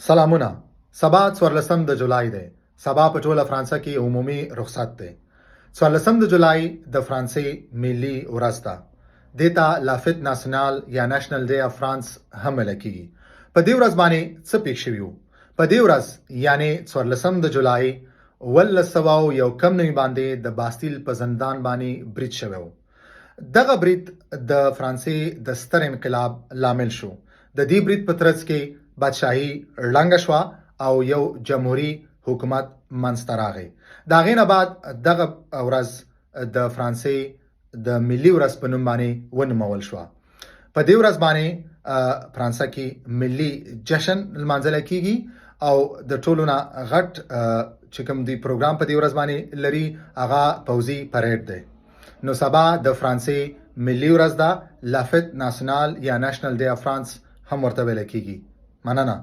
سلامونه. سبا څوارلسم د جولای دی. سبا په ټوله فرانسه کې عمومي رخصت دی. څوارلسم د جولای د فرانسې ملي ورځ ده. دې ته La Fête Nationale یا National Day of France هم ویل کیږي. په دې ورځ باندې څه پیښ شوي وو؟ په دې ورځ یعنې څوارلسم د جولای 1791 باندې د باستیل په زندان باندې برید شوی و. دغه برید د فرانسې د ستر انقلاب لامل شو. د دې برید په ترڅ کې بادشاهي ړنګه شوه او یو جمهوري حکومت منځ ته راغی. د هغې نه بعد دغه ورځ د فرانسې د ملي ورځ په نوم باندې ونومول شوه. په دې ورځ باندې فرانسه کې ملي جشن لمانځل کیږي او د ټولو نه غټ چې کوم دی پروګرام په دې ورځ باندې لري، هغه پوځي پریډ دی. نو سبا د فرانسې ملي ورځ ده، La Fête Nationale یا National Day of France هم ورته ویل کیږي. مننه.